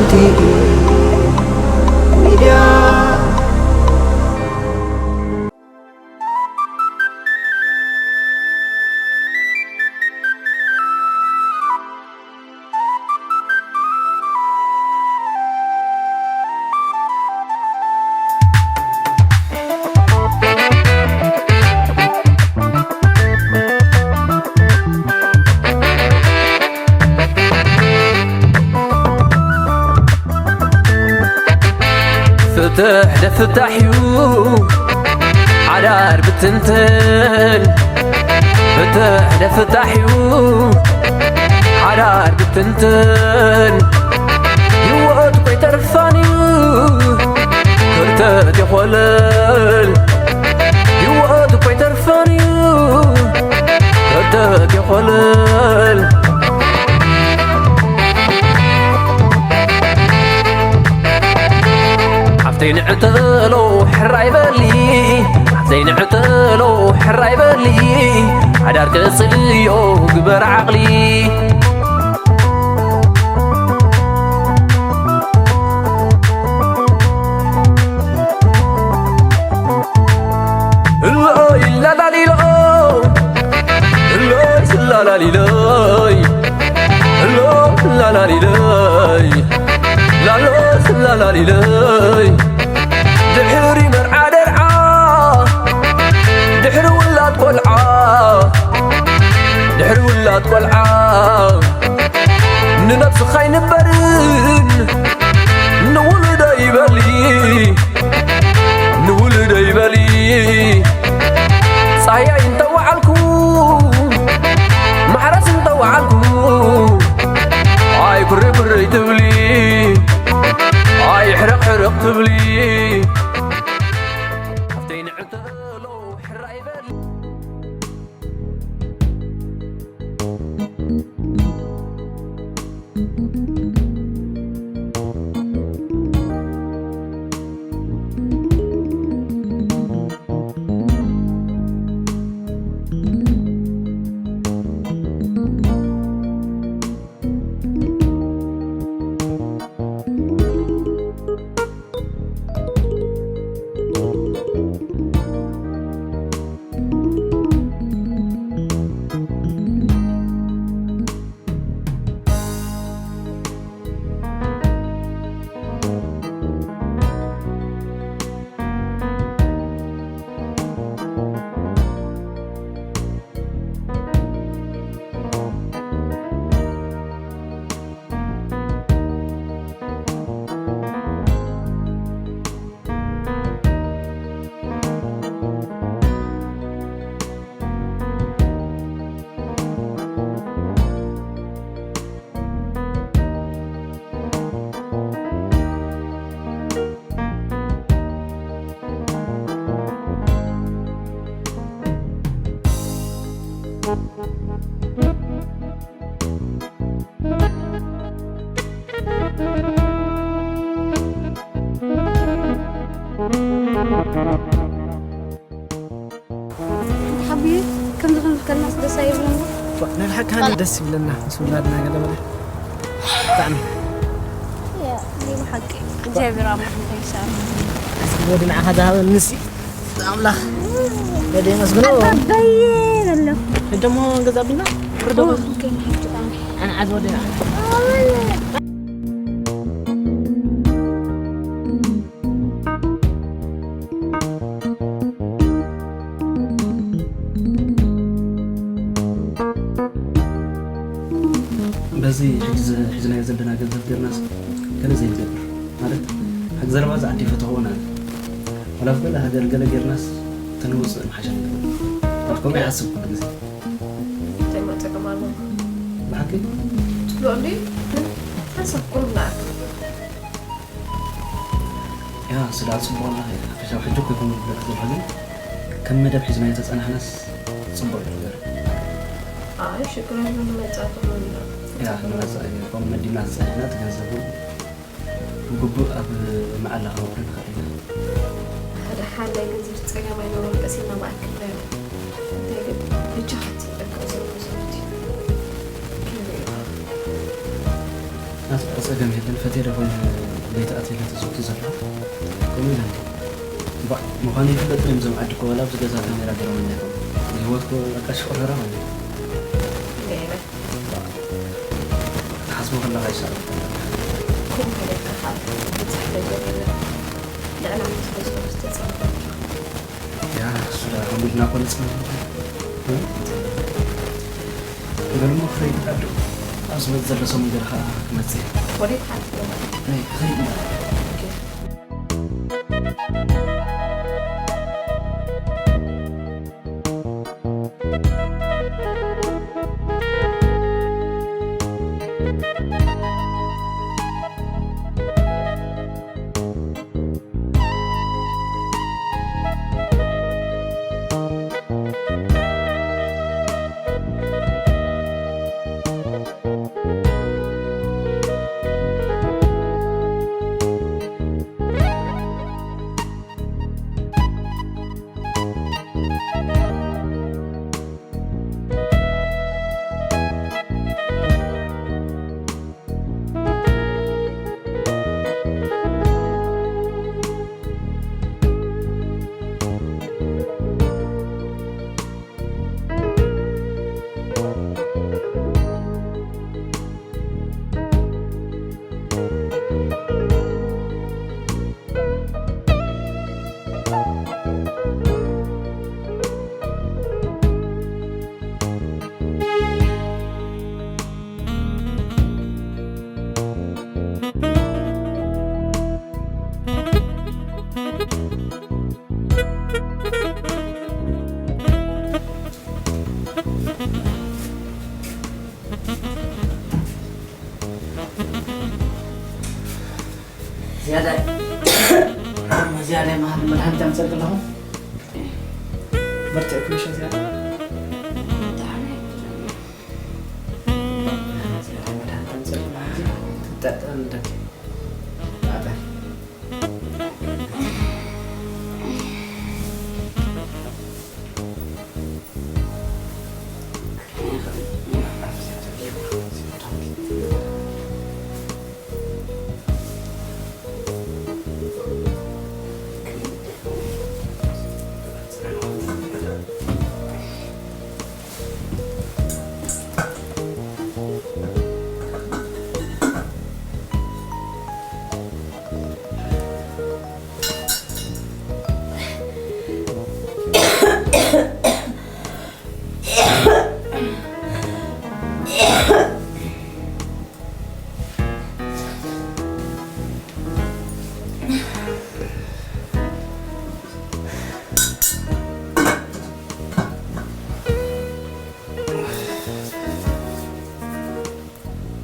ቲቪ ሚድያ። ፍትሕ ደፍታሕ እዩ ሓዳር ብትንትን። ፍትሕ ደፍታሕ እዩ ሓዳር ብትንትን። ህይወት ኮይተርፋን እዩ ክርተት ይኾለል። ህይወት ኮይተርፋን እዩ ክርተት ይኾለል። ሓፍተይ ንዕተሎ ሕራይ በሊ፣ ሓፍተይ ንዕተሎ ሕራይ በሊ፣ ሓዳር ቅጽልዮ ግበር ዓቕሊ። እሎይ ላላሊሎ፣ እሎይ ስላላሊሎይ፣ እሎ ላላሊሎይ፣ ላሎ ስላላሊሎይ። ድሕሪ መርዓ ደርዓ፣ ድሕሪ ውላድ ቆልዓ፣ ድሕሪ ውላድ ቆልዓ፣ ንነብስኻ ኣይንበርን፣ ንውሉዶ ይበሊ፣ ንውሉዶ ይበሊ። ጻህያይ እንተወዓልኩ፣ ማሕረስ እንተወዓልኩ፣ ኣይ ኩሪ ኩሪ ትብሊ፣ ኣይ ሕርቕ ሕርቕ ትብሊ። ሓፍተይ ንዕተሎ ሕራይ በሊ። ሓብዬ፣ ከምዚ ከምዚ ከልናስ ደስ ኣይብለና። ዋ፣ ናይ ብሓቂ ሃኒ ደስ ይብለና ምስ ውላድና ገለ መለ። ብጣዕሚ። ያ፣ ናይ ብሓቂ እግዚኣብሔር ኣምላኽ እንታይ ይሰኣኖ። እስኪ ወዲ ንዓኻ ዝሃበኒ ንሲ ኣምላኽ ነደ የመስግኖ። ኣባባዬ ዘሎ። ደሞ ገዛ ቢና። ርዶ። ኦ፣ ኦኬ፣ ሓብቲ። ኣነ ዓዝ ወዲ ንዓኻ። በዚ ሕጂ ዘ-፣ ሒዝናዮ ዘለና ገንዘብ ጌርናስ ገለ ዘይንገብር ማለት፣ ሃገር ዘረባ ዝዓዲ ፈተኽዎ ናት። ዋላ ኣብ ገለ ሃገር ገለ ጌርናስ ተንውፅእ ምሓሸ ነይሩ። ከምኡ ይሓስብ ኩሉ ግዜ። እንታይ ጸገም ኣለዎ? ብሓቂ? ትብሎ እንዴ? ሓንሳብ ቁሩብ ንኣክል። ያ፣ ስለ ጽቡቕ ኣላ፣ ሓፈሻዊ ሕጂ እኮ ይኹን ዝብለካ ዘለኹ፣ ግን ከም መደብ ሒዝናዮ ተጸናሕናስ ጽቡቕ እዩ ነገር። ኣይ፣ ሽግር የለውም፣ ንመጻኢ ክኸውን ኢና። ያ፣ ንመጻኢ፣ ከምኡ መዲብና ዝጸናሕና፣ እቲ ገንዘብ እውን ብግቡእ ኣብ መዓላ ከነውዕሎ ንኽእል ኢና። ሓደ ሓደ ግዜ ጸገም ኣይነበሮን፣ ቀስ ኢልና መኣከብናዮ። እንታይ ግን፣ በጃኻ ትጽበካ ዘሎ መስሎት እዩ። ክንሪኦ። ናትካ ጸገም የለን፣ ፈትየ ዶ ኮይኑ ቤት ኣትየ ኢለ ተዘውቱ ዘለኹ? ከምኡ ኢለ እንዴ? እምባእ፣ ምዃኑ ይፍለጥ ድዮም እዞም ዓዲ እኮ ዋላ ኣብዚ ገዛ ካሜራ ገይሮም እንዲኹም። ህይወት እኮ በቃ ሽቆረራ ማለት እዩ። ገይረ። ትሓስቦ ከለኻ ይሻል። ከምኡ ኢለካ ካብ ብጻሕ ደገ የለን። ልዕሊ ዓመት ገዝኦ ዝተጸንበረ። ያ፣ እሱ ደኣ ኣብ ኢድና እኮ ንጽንሕ። እ? በሉ እሞ ክኸይድ ኣዶ። ኣብ ዝመጽእ ዘሎ ሰሙን ገለ ኸኣ ክመጽእ እየ። ወዴት ሓንቲ ዶ ማለት? ናይ፣ ክኸይድ እሞ። ኦኬ። ዝያዳ፣ ዝያዳ መሃሪ መድሃኒት ኣምፀልክ ኣለኹ። በርትዕኩም እሺ፣ ዝያዳ። ዝያዳ መድሃኒት ኣምፀልክ ኣለኹ። ትጠጠም ደክ። ኣታ።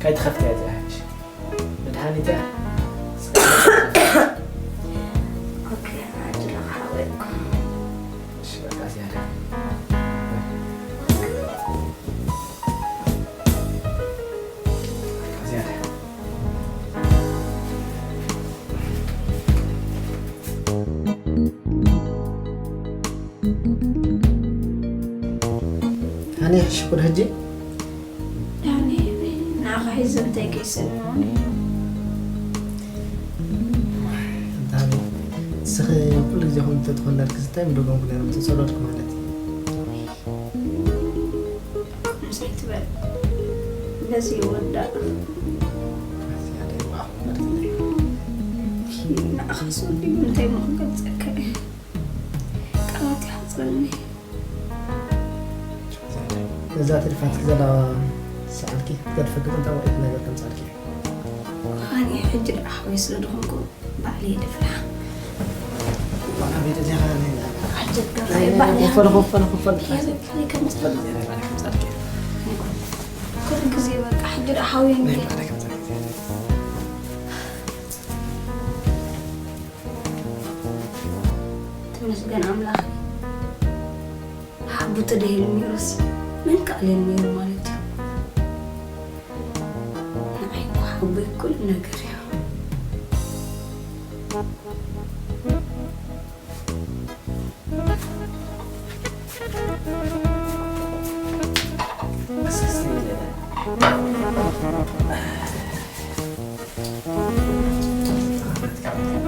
ከይትኸፍትያ እዚኣ ሕጂ። መድሃኒት እያ። ኦኬ፣ ዓዲ ለኻ ሓወይኩ። እሺ፣ በቃ እዚኣ ደ። እዚኣ ደ። ሃኒ፣ ሕሽኩ ዶ ሕጂ? ዳኒ፣ ንዓኻ ሒዘ እንታይ ከይስእን ምዃኑ? ዳኒ፣ ንስኺ ኩሉ ግዜ ከምኡ እንተትኾኒ ነርክስ እንታይ ምደገምኩ ነይረ፣ ምተጸለልኩ ማለት እዩ። ከምዚ ኣይትበል። በዚ ይወዳእ። ንዓኻስ ወዲኡ እንታይ እሞ ክገልጸካ እየ? ቃላት ይሓጽረኒ። እዛ ተሪፋትኪ ዘላ ሰዓልኪ ክትገድፈኪ ጥንታዊ ዓይነት ነገር ከምጻልኪ። ኣነ ሕጂ ደኣ ሓወይ ስለ ዝኾንኩ ባዕለይ ይደፍራ። ባዕላ ቤት እዚኣ ኸኣ ናይ ዓጀብ ናይ ባዕለይ ኮፈለ፣ ኮፈለ፣ ኮፈለ። ናይ ባዕለይ ከምጻልኪ። ኩሉ ግዜ በቃ ሕጂ ደኣ ሓወይ ናይ ባዕለይ ከምጻልኪ። ተመስገን ኣምላኽ። ሓቡ ተደሂሉ ነይሩስ መን ክኣልየኒ ነይሩ ማለት እዩ። ንዓይ እኮ ሓቦይ ኩሉ ነገር እዩ።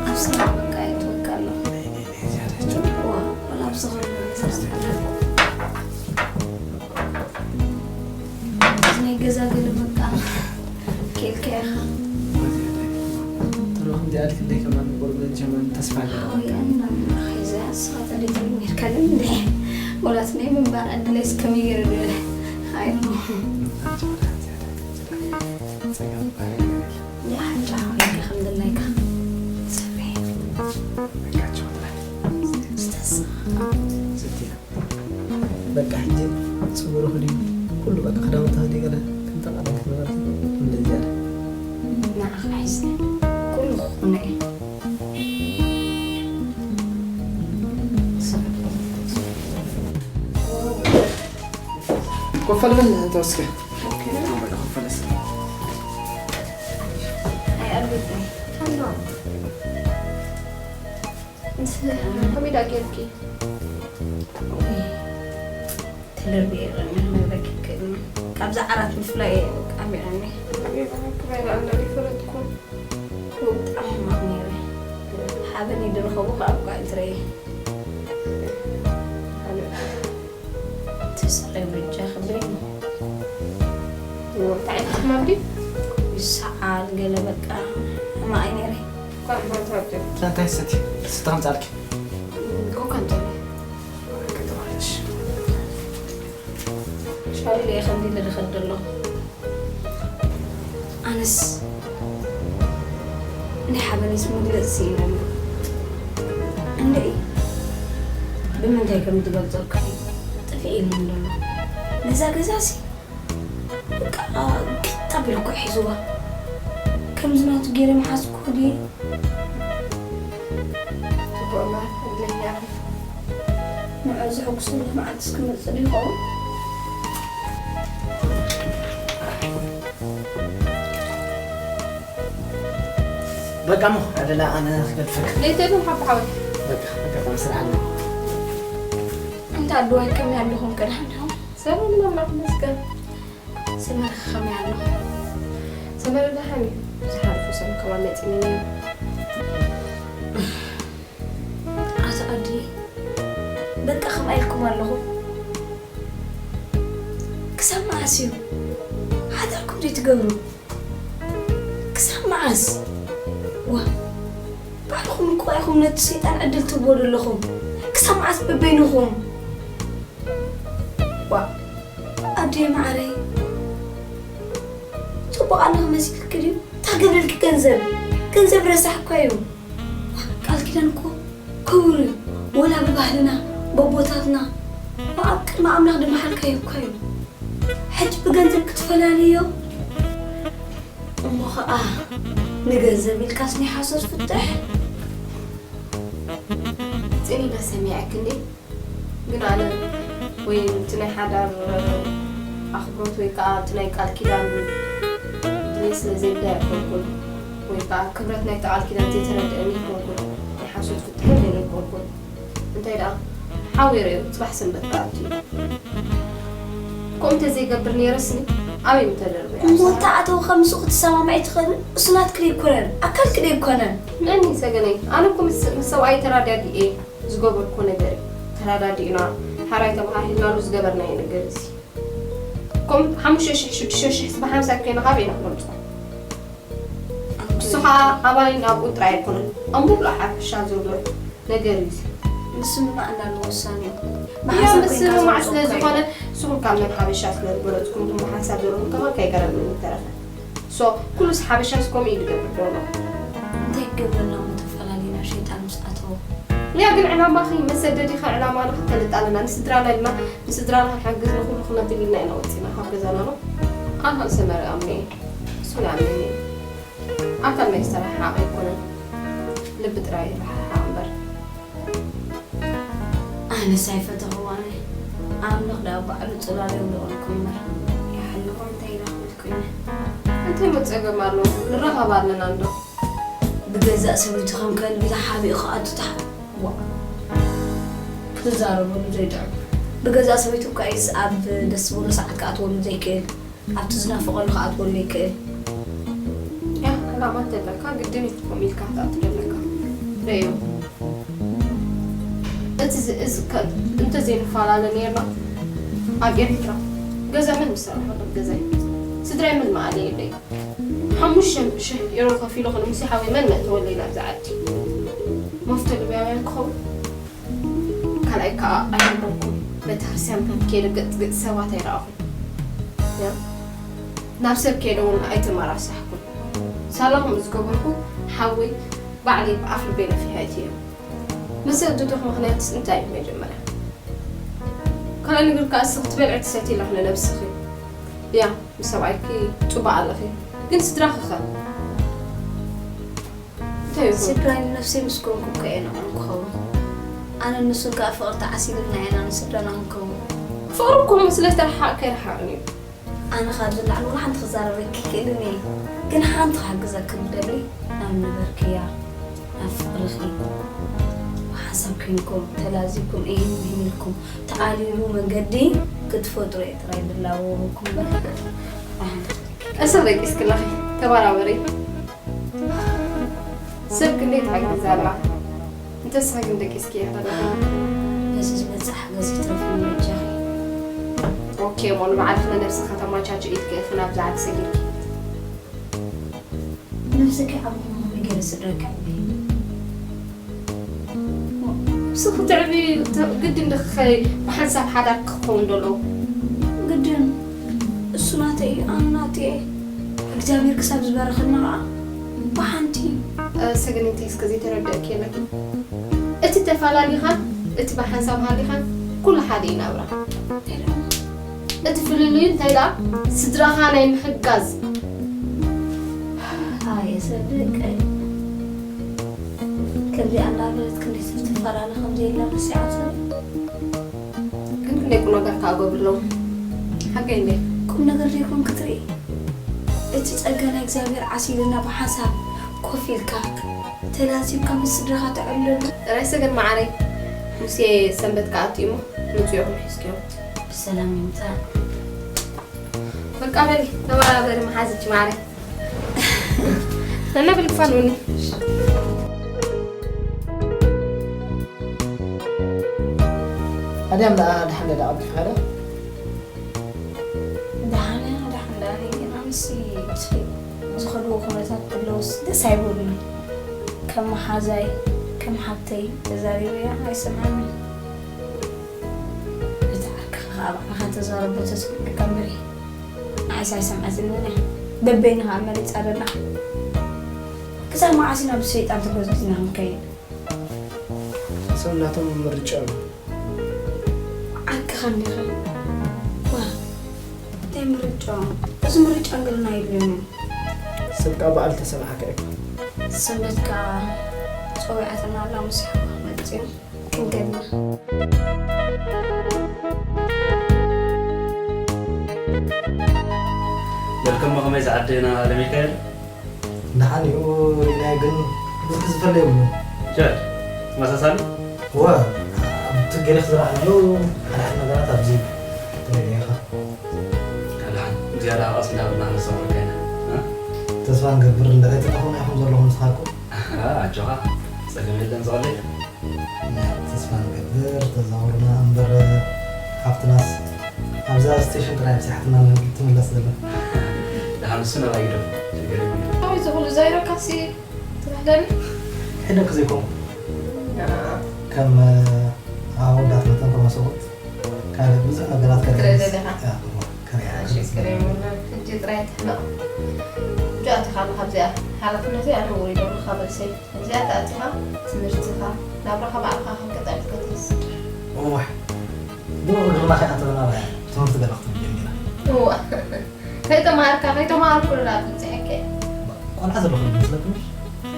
ኣብ ስራሕ በቃ ይትወካ ኣሎ። ዋ፣ ወላ ኣብ ስራሕ ናይ ገዛ ገለ በቃ ኬልካ ኢኻ። ተሎ ከምዚኣ ኢልክለይ ከማን ቁሩብ ጀማን ተስፋ ኣለኒ። ሓወይ፣ ኣነ ናብ ኸይዛ ንስኻ ተደይትብል ነርካ ግን እንደ ወላት ናይ ምንባር ዕድለይስ ከመይ ገይረ ድበለ? ኣይ፣ ኖ። ጸገም ባሪ። ያ፣ ጫ፣ ሓወይ፣ ከም ድላይካ። ሰበይ። በቃ፣ ቻው፣ ባይ። ስተስ። ስትያ። በቃ፣ ሕጂ ጽጉሪ ክድዩ፣ ኩሉ በቃ፣ ክዳውንቲ ክድዩ፣ ገለ ከም ጠቕላላ ክትነበረት እንደዚያ። ንዓኻ ሒዝኒ፣ ኩሉ ክኾነ እዩ። ኮፈል ምን ተወስከ? ኦኬ። በቃ፣ ኮፈል እስከ። ኣይ፣ ኣልብት ነይ። ከመይ ደኣ ጌርኪ? ተደርቢየ ይቕረኒ፣ ክነግረኪ ይክእል። ካብዛ ዓራት ምፍላይ ኣሚረኒ። ክበላ እንዳ ይፈለጥኩ። ብጣዕሚ ሕማቕ ነይረ። ሓበን ይድረኸቡ ካብ ጓል ትረይ። ተሰቒ በጃ ክብለኒ። እንታይ ዓይነት ሕማም ድዩ? ይሰዓል ገለ በቃ ሕማቕ እዩ ነይረ። እኳ ሕማም ተረድኦ። እንታይ ሰቲ? ስተ ከምጻልኪ? ኮካ እንተለ። ከተባለሽ። ሻውል እየ ከምዚ ኢለ ዝኸድ ዘለኹ። ኣነስ ናይ ሓበነይስ መግለጺ ስኢነሉ። እንድዒ ብምንታይ ከም ዝገልጸልካ እዩ ጥፍእ ኢሉኒ ዘሎ። ነዛ ገዛሲ በቃ ግጥ ኣቢሉ እኮ ሒዝዋ። ከምዚ ናቱ ገይረ ምሓዝኩ ድየ? ጽቡቕ እምበር፣ ዕድለኛ ኢኺ። ንዑ ዘሐጉሰሉ መዓልቲ እስክመጽእ ዶ ይኸውን? በቃ እሞ፣ ኣደላ ኣነ ክገድፈካ። ለይተሉ ሓብ ሓወይ። በቃ፣ በቃ፣ ስራሕ ኣሎ። እንታ ኣደዋይ ከመይ ኣለኹም? ቀዳሕ እንዲኹም? ሰላም፣ ኣምላኽ ይመስገን። ሰመረ ከመይ ኣሎ? ሰመረ ደሓን እዩ። ዝሓለፈ ሰሙን ከማን መጺኒ ነይሩ። ኣቶ ኣዲ፣ በቃ ከምኣ ኢልኩም ኣለኹም። ክሳብ መዓስ እዩ ሓዳርኩም ዘይትገብሩ? ክሳብ መዓስ? ዋ፣ ባዕልኹም እኮ ኢኹም ነቲ ሰይጣን ዕድል ትህብዎ ዘለኹም። ክሳብ መዓስ በበይንኹም? ዋ፣ ኣደይ ማዓረይ፣ ጽቡቕ ኣለኺ መሲልኪ ድዩ? እንታይ ገብረልኪ ገንዘብ? ገንዘብ ረሳሕ እኳ እዩ። ዋ፣ ቃል ኪዳን እኮ ክቡር እዩ። ወላ ብባህልና፣ በቦታትና፣ ብኣብ ቅድሚ ኣምላኽ ዝመሓልካዮ እኳ እዩ። ሕጂ ብገንዘብ ክትፈላልዮ? እሞ ኸኣ ንገንዘብ ኢልካስ ናይ ሓሶት ፍትሕ? ጽን ኢለ ሰሚዐኪ እንዴ? ግን ኣነ ወይ እቲ ናይ ሓዳር ኣኽብሮት ወይ ከኣ እቲ ናይ ቃል ኪዳን ድሌት ስለ ዘይብለይ ኣይኮንኩን፣ ወይ ከኣ ክብረት ናይቲ ቃል ኪዳን ዘይተረድአኒ ኣይኮንኩን፣ ናይ ሓሶት ፍትሒ እውን ኣይኮንኩን። እንታይ ደኣ ሓወይ ርእዮ ጽባሕ ሰንበት ከኣ ኣትዩ። ከምኡ እንተዘይገብር ነይረስኒ ኣበይ ምተደርበያ? እሞ እንተ ኣተውኻ ምስኡ ክትሰማማዒ ትኽእል? እሱ ናትኪ ደይኮነን፣ ኣካልኪ ደይኮነን። መኒ ሰገነይ? ኣነ እኮ ምስ፣ ምስ ሰብኣይ ተራዳዲኤ ዝገበርኩ ነገር እዩ። ተረዳዲእና፣ ሓራይ ተመሃሂልናሉ ዝገበርናዮ ነገር እዚ። ከምኡ ሓሙሽተ ሽሕ፣ ሽዱሽተ ሽሕ፣ ብሓምሳ ኮይና ካበይ ኢና ክነምፅኦ? እሱ ከዓ ኣባይን ኣብኡ ጥራይ ኣይኮነን፣ ኣብ ሙሉእ ሓፈሻ ዘሎ ነገር እዩ። ምስምማዕ እንዳለ ውሳኔ እዩ። እያ፣ ብሓንሳብ ኮይንካ ምስምማዕ ዘምፅኦ ስለ እኮ እዩ። ዝኾነ፣ ንስኹም ካብ ናይ ሓበሻ ስለ ዝበለፅኩም፣ እቶም ብሓንሳብ ዘለኹም ከማን ከይገረመኒ ተረፈ። ሶ፣ ኩሉስ ሓበሻስ ከምኡ እዩ ዝገብር ዘሎ። እንታይ ክገብረና እሞ ተፈላለዩና፣ ሸይጣን ምስ ኣተወ? እያ፣ ግን ዕላማኺ መሰደዲኻ ዕላማና ክፈልጥ ኣለና። ንስድራና ኢልና፣ ንስድራና ክንሕግዝ ንኹሉ ክነብል ኢልና ኢና ወፂና ካብ ገዛና፣ ኖ? ኣነ ከም ሰመረ ኣምነ እየ። እሱ ይኣምን እዩ። ኣካል ናይ ዝተረሓሓቐ ኣይኮነን፣ ልቢ ጥራይ ይረሓሓቕ እምበር። ኣነስ ኣይፈተኽዋን እየ። ኣምላኽ ደኣ ባዕሉ ጽላል የውድቐልኩም እምበር። ይሓልኹም እንታይ ኢለ ክብል ኮይነ። እንታይ እሞ ጸገም ኣለዎ? ንራኸብ ኣለና እንዶ። ብገዛእ ሰበይቱ ከም ከልቢ ተሓቢኡ ክኣቱ ተሓ-፣ ዋእ። ክትዛረበሉ ዘይጥዕም። ብገዛእ ሰበይቱ እኳ እዩስ ኣብ ደስ ዝበሎ ሰዓት ክኣትወሉ ዘይክእል። ኣብቲ ዝናፍቐሉ ክኣትወሉ ይክእል። ያ፣ ኣላ ኣማት ዘለካ ግድን እዩ ትኾም ኢልካ ክትኣቱ ዘለካ። ረዮ። እቲ ዝ-፣ እዚ ከ-፣ እንተዘይንፈላለ ነይርና፣ ኣብ ኤርትራ ገዛ መን ምሰራሕሎም ገዛይ? ስድራይ መን መኣለ የለይ? ሓሙሽተ ሽሕ ኤሮ ከፊሉ ኸነ ሙሴ ሓወይ መን መእተወለይ ናብዚ ዓዲ? መፍቶ ልብያውያን ክኸውን? ካልኣይ ከኣ ኣይነበርኩን። ቤተክርስትያን ከም ከይደ ገጽ ገጽ ሰባት ኣይረኣኹን። ያ? ናብ ሰብ ከይደ እውን ኣይተመራሳሕኩን። ሳላኹም ዝገበርኩ ሓወይ ባዕለይ ብኣፍ ልበይ ነፊሐ እየ። መሰል ድዱኽ ምኽንያትስ እንታይ እዩ መጀመርያ? ካልኣይ ነገር ከኣ እስኺ ክትበልዒ ትሰትዪ ኣለኺ ንነብስኺ። ያ፣ ምስ ሰብኣይኪ ጽቡቕ ኣለኺ። ግን ስድራኺ ኸ? እንታይ ይኹን? ስድራይ ንነፍሰይ ምስ ኮንኩ እኮ እየ ንዕኦም ክኸውን። ኣነን ንሱን ከኣ ፍቕሪ ተዓሲልና ኢና ንስድራና ክንከውን። ፍቕሪ እኮ ስለ ዝተረሓቕካ ኣይረሓቕን እዩ። ኣነ ካብዚ ንላዕሊ ወላ ሓንቲ ክዛረበኪ ክኢልን እየ። ግን ሓንቲ ክሕግዘኪ ዝደሊ፣ ናብ ነበርክያ፣ ናብ ፍቕርኺ ብሓንሳብ ኮይንኩም፣ ተላዚብኩም፣ እሂን ምሂን ኢልኩም፣ ተኣልይሉ መንገዲ ክትፈጥሩ እየ ጥራይ ዝላበወኩም እምበር። ኣሕም። እሰይ ደቂስኪ ኣለኺ፣ ተበራበሪ። ሰብ ክንደይ ትሕግዝ ኣላ። እንተ ንስኺ ግን ደቂስኪ ኢኺ ኣለኺ። ነዚ ዝበጽሕ ሓገዝ ይትረፍኒ በጃኺ። ኦኬ፣ እሞ ንባዕልኺ ንነብስኺ ከተመቻችኢ ኢልኪ ኢኺ ናብዚ ዓዲ ሰጊርኪ። ነብስኪ ዓብኹም ከመይ ገይረ ስድረኪ ኣዕብየ? ነብስኺ ትዕብዪ ተ-፣ ግድን ድኺ ብሓንሳብ ሓዳር ክኸውን ደሎ? ግድን። እሱ ናተይ እዩ፣ ኣነ ናቱ እየ። እግዚኣብሔር ክሳብ ዝበረኸና ኸዓ ብሓንቲ። እ፣ ሰገነተይ እስከ ዘይተረደእኪ የለኪ። እቲ ተፈላሊኻን እቲ ብሓንሳብ ሃሊኻን ኩሉ ሓደ እዩ ናብራ። እንታይ ደኣ? እቲ ፍልልዩ እንታይ ደኣ? ስድራኻ ናይ ምሕጋዝ። ኣየ ሰብ ደቀይ። ከምዚኣ እንዳበለት ክንደይ ሰብ ትፈላለ ከም ዘየላ ረሲዓቶ። ግን ክንደይ ቁም ነገር ከኣ ገብሩ ኣለዉ። ሓቀይ እንዴ? ቁም ነገር ዘይኮን ክትርኢ። እቲ ጸጋ ናይ እግዚኣብሔር ዓሲልና ብሓንሳብ ኮፍ ኢልካ ተላዚብካ ምስ ስድራኻ ተዕልለሉ። ጥራይ ሰገን መዓረይ፣ ሙሴ ሰንበት ከኣቱ እሞ ምጽኡ ሒዝክዮ። ብሰላም ይምጻእ። በቃ በሊ፣ ተበራበሪ መሓዝች ማዕረ። ነና ብልፋን ውን። ኣድያም ደኣ ደሓን ደኣ ቀልጢፍካ ዶ? ደሓን እያ፣ ደሓን ደኣ ነይ፣ ግን ኣነሲ እቲ ዝኸድዎ ኩነታት ዘለውስ ደስ ኣይብሉኒ። ከም መሓዛይ፣ ከም ሓብተይ ተዛሪበያ ኣይሰምዓንን። ነቲ ዓርክኻ ኸኣ ባዕልኻ ተዛረቦ ተስምዓካ እምበሪ፣ ንዓይስ ኣይሰምዓትንን እያ። በበይኑ ኸኣ መሪጻ ደላ። ክሳብ መዓስ ኢና ብሰይጣን ተጎዝጊዝና ክንከይድ? ሰብ ናቶም ምርጫ ኣሎ። ዓርክኻ እንዲኻ። ዋ፣ እንታይ ምርጫ? እዚ ምርጫ እንግልና የብሉን እዩ። ሰብ ከኣ ባዕሉ ተሰምዓካ ኢኻ። ሰንበት ከኣ ጸዊዓትና ኣላ፣ ምስ ሓዋ መጺኡ። ክንከድና። በልከሞ ከመይ ዝዓደና ለሚካኤል? ደሓን እዩ ሪናዮ፣ ግን ብዙሕ ዝፈለ የብሉን። ቸር፣ ተመሳሳሊ? እወ፣ ኣብቲ ገሊኽ ዝረኣናዮ ሓደ ሓደ ነገራት ኣብዚ ትርእዮ ኢኻ። ደሓን፣ ዝያዳ ቀስ እንዳበልና ክንሰምዓካ ኢና። እ? ተስፋ ንገብር፣ እንድዒ ትጠፍኡና ኢኹም ዘለኹም ንስኻትኩም። ኣሃ፣ ኣጆኻ፣ ጸገም የለን፣ ዝቐለለ። ተስፋ ንገብር ተዛውርና እምበር፣ ሓፍትናስ ኣብዛ ስቴሽን ጥራይ ኣብዚሓትና ትምለስ ዘላ። ደሓን እሱ ናባይ ግደፍ፣ ሽግር የብሉን። ኣበይ ዝኹሉ ዛይረካሲ ትብሕለኒ? ሕደክ ዘይኮንኩ። ያ። ከም ኣወዳት መጠን ከመሰቦት ካልእ ብዙሕ ነገራት ከርኢ ክትርኢ ደሊኻ? ያ፣ ከርኢ እሺ፣ ከርኢ። ሽግር የብሉን። ሕጂ ጥራይ ትሕለቕ። ሕጂ ኣቲኻ ኣለኻ ኣብዚኣ። ሓላፍነተይ ኣነ ውሪዶምኻ መልሰይ። እዚኣ ተኣቲኻ ትምህርትኻ፣ ናብራኻ ባዕልኻ ከም ቀጻሊ ክትወስድ። እዋሕ፣ ብኡ እግርና ከይኣተወና ትምህርቲ ገለ ክትብል ጀሚራ። እዋ፣ ከይተማሃርካ፣ ከይተማሃርኩ ዶ ኣብዚሐከ? ቆልዓ ዘለኹ ይመስለኩም?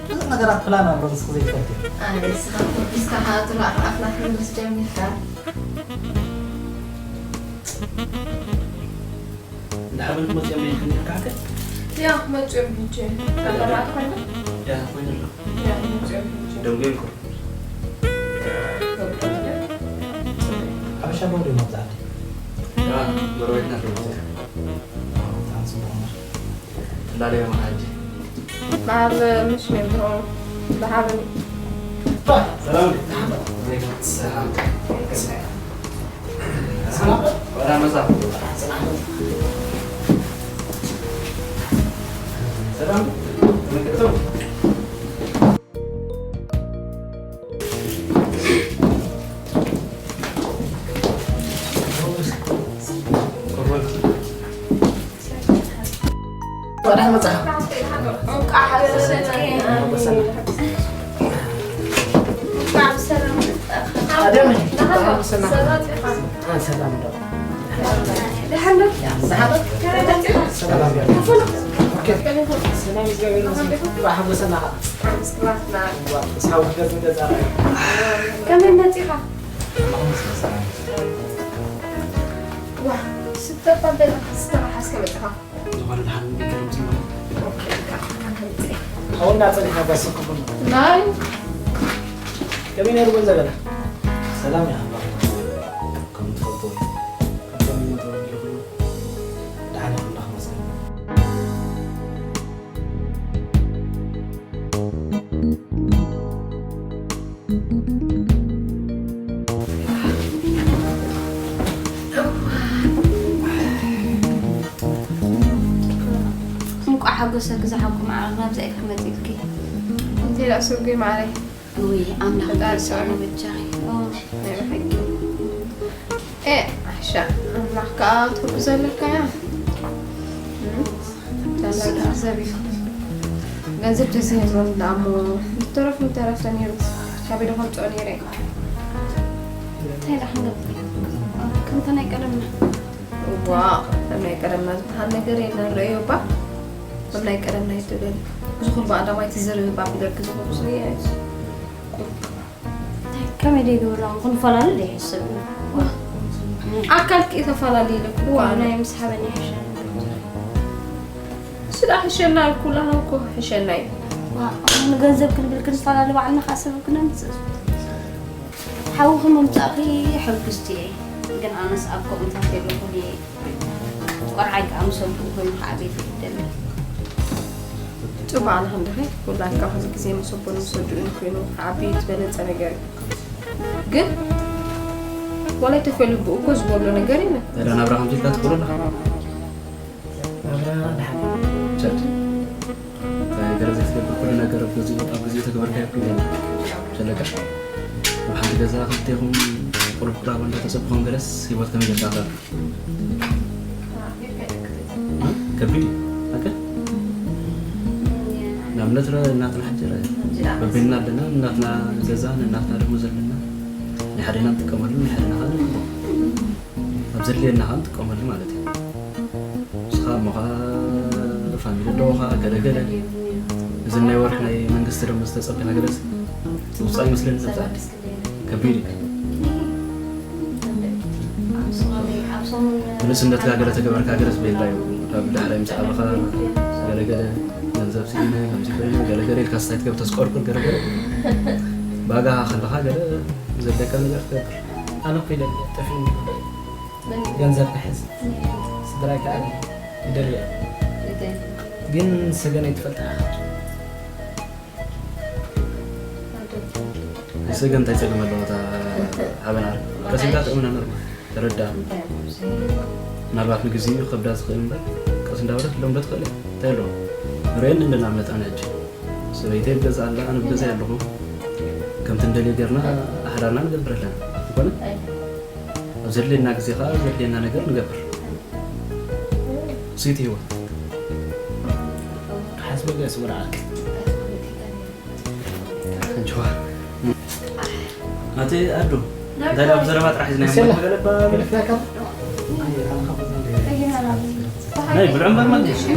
ብዙሕ ነገራት ፕላን ኣሎ፣ ንስኺ ዘይትፈልጥዮ። ኣይ፣ ንስኻ ተበጊስካ ከኣ ትሎ ኣፍ ኣፍና ክትምልስ ጀሚርካ። እንዳ ሓበን ክመጽኦም ኢልካ ነይርካ ሓቀይ? ያ፣ ክመጽኦም ሕጂ። ኣለባት ኮይና? ያ፣ ኮይኑ ኣሎ። ያ፣ ክመጽኦም ሕጂ። ደንጎ ይምክሩ። ገብረ። ሓበሻ ዶ ድዩ መብዛሕትኡ? ያ፣ ጎረቤትና ዶ መብዛሕትኡ? ብጣዕሚ ጽቡቕ እምበር። ትላለዮ መሓጂ። በዓል ምሽ ነብዝሆ ብሃበኒ። ሰላም። ሰላም። ሰላም። ወዳ መጻ። ሰላም። ከመይ መጺኻ? ዋ፣ ስተፋ በላ፣ ስተፋ ሓስከ መጺኻ? ዝኾነ ደሓን ገይሮም ዝማሉ። ኦኬ፣ በቃ፣ ሓውና ጸኒሕና ጋር ስልክኩም። ናይ ከመይ ነይሩ ገንዘበና? ሰላም ኢኻ እምበር። ከም ትፈልጦ እዩ። ከም ይመጡ ይኹኑ። ደሓን ኢኹም ዶ ክመስል? እንቋዕ ሓጎሰኪ ዝሓብኩ መዓረግ ናብዛ ኢልኪ መጺእልኪ። እንታይ ደኣ ስጉይ ማዓረይ። ውይ ኣምላኽ ፈጣሪ ይመስገን ይስዓር። በጃኺ። ኦ። ናይ ብሓቂ። ኤ፣ ዓሻ፣ ኣምላኽ ከኣ ትሕግዞ ኣለካ እያ። እም? ዳላ ገንዘብ እዩ። ገንዘብ ተዘይህልዎም ደኣ እሞ፣ ዝተረፉ ምተረፈ ነይሩ። ካበይ ዶ ከምጽኦ ነይረ? እንታይ ደኣ ክንገብር? ከምቲ ናይ ቀደምና። እዋ፣ ከም ናይ ቀደምና ዝበሃል ነገር የለን። ረእዮ እባ፣ ከም ናይ ቀደምና ኣይትበል። እዚ ኩሉ ብቐዳማይ ትዝርብ እባ ቢለኪ ዝፈኩስ እየ። ከመይ ደይ ግብርና ክንፈላለ ደይ ሕሰብ። ኣካልኪ ተፈላለ ኢለኩ። እዋ፣ ናይ ምስ ሓበን ይሕሸ። ስዳ ሕሸና ኩላና እኮ ሕሸና እዩ። ዋ፣ ንገንዘብ ክንብል ክንፈላለ ባዕልና ከዓ ሰበብ ክነምፅእ። ሓውኺ ምምፃእኺ ሕጉስቲ እየ። ግን ኣነስ ኣብ ከምኡታት የለኹን እየ። ቆልዓይ ከዓ ምስ ኣቦኡ ኮይኑ ከዓ ቤት ይደሊ። ጽቡቕ ኣለኻ እንድኺ፣ ውላድካ ኩሉ ግዜ ምስ ኣቦን ምስ ኣዲኡን ኮይኑ ክዓቢ እቲ በለጸ ነገር እዩ። ግን ዋላ ኣይተፈልዩ ብኡ እኮ ዝጎድሎ ነገር የለን። ታዲያ ናብራ ከምዚ ኢልካ ትቕበሎ ኣለኻ? ናብራ ደሓን። ቸርች። ገለ ዘይትገብር ኩሉ ነገር ኣብ ግዜኡ፣ ኣብ ግዜኡ ተግበርካዮ እኮ ይደሊ። ዘለካ ኣብ ሓንቲ ገዛ ክልቴኹም ቁሩብ ቅራቦ እንዳተጸበኹም ገለስ ህይወት ከመይ ጌርካ ኣኽበርካ? ከቢድ እዩ። ኣከል ንኣብነት ረ-፣ እናትና ሕጂ ረ-፣ በቢንና ኣለና፣ እናትና ገዛ፣ እናትና ደሞዝ ኣለና። ናይ ሓደና ንጥቀመሉ፣ ናይ ሓደና ኸዓ ንህቦ። ኣብ ዘድልየና ኸዓ ንጥቀመሉ ማለት እዩ። ንስኻ እሞ ኸዓ ፋሚሊ ኣለዎ ኸዓ፣ ገለ ገለ። እዚ ናይ ወርሒ ናይ መንግስቲ ደሞዝ ተጸቢኻ ገለስ ውጻእ ይመስለኒ ነብዛ ዓዲ። ከቢድ እዩ። ብንእስነትካ ገለ ተገበርካ ገለስ ቤላ እዩ። ካብ ዳሕራይ ምስ ዓበኻ ገለ ገለ ገንዘብ ስኢነ፣ ከምዚ ኮይነ፣ ገለ ገለ ኢልካ ስታይ ትገብር ተስቆርቁር ገለ ገለ። ባጋ ከለኻ ገለ ዘድለካ ነገር ትገብር። ኣነ እኮ ኢለ ጠፊኡኒ ጉዳይ። ገንዘብ ክሕዝ። ስድራይ ከኣ ይደልያ። ግን ሰገነይ ትፈልጣ ኢኻ። ንሰገን እንታይ ጸገም ኣለዎ? እታ ሓበን ዓርኪ ቀስ ኢልካ ተእምና ኖርማል ተረዳ። ምናልባት ንግዜኡ ከብዳ ዝኽእል እምበር ቀስ እንዳበለት ክትለምዶ ትኽእል እያ። እንታይ ኣለዎ? ርእየኒ እንደ ናምነት ኣነ ሕጂ ሰበይተይ ኣብ ገዛ ኣላ፣ ኣነ ኣብ ገዛይ ኣለኹ። ከምቲ እንደልዮ ጌርና ሓዳርና ንገብር ኣለና። ዝኾነ ኣብ ዘድልየና ግዜ ኸኣ ዘድልየና ነገር ንገብር። ስዊት ህይወት። ሓስበ ገስ ወደ ዓርኪ። ኣንቺዋ። ኣቲ ኣዱ፣ እንታይ ደኣ ብዘረባ ጥራሕ ሒዝና ሰላ። ገለባ ገለፍናካ። ናይ ብልዑ እምበር ማለት እዩ።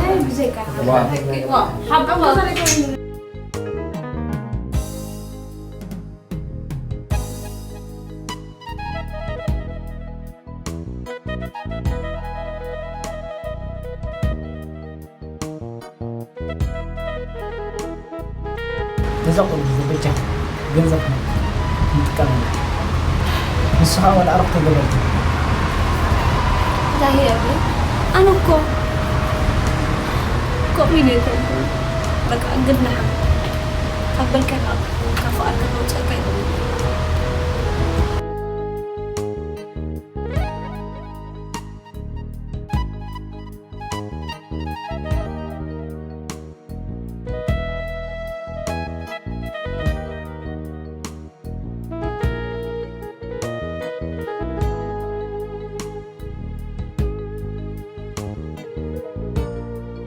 ነዛ ቆልዑ በጃ ገንዘብ ንጥቀመላ። ንሱ ኸዓ ወላ ኣረኽ ተገበልቲ። ዛሂ ኣቢ፣ ኣነ እኮ ከምኡ ኢለ ኣይኮንኩን። በቃ ግድንኻ ካብ በልካ ካብ ፍቓድካ ከውፅአካ እዩ።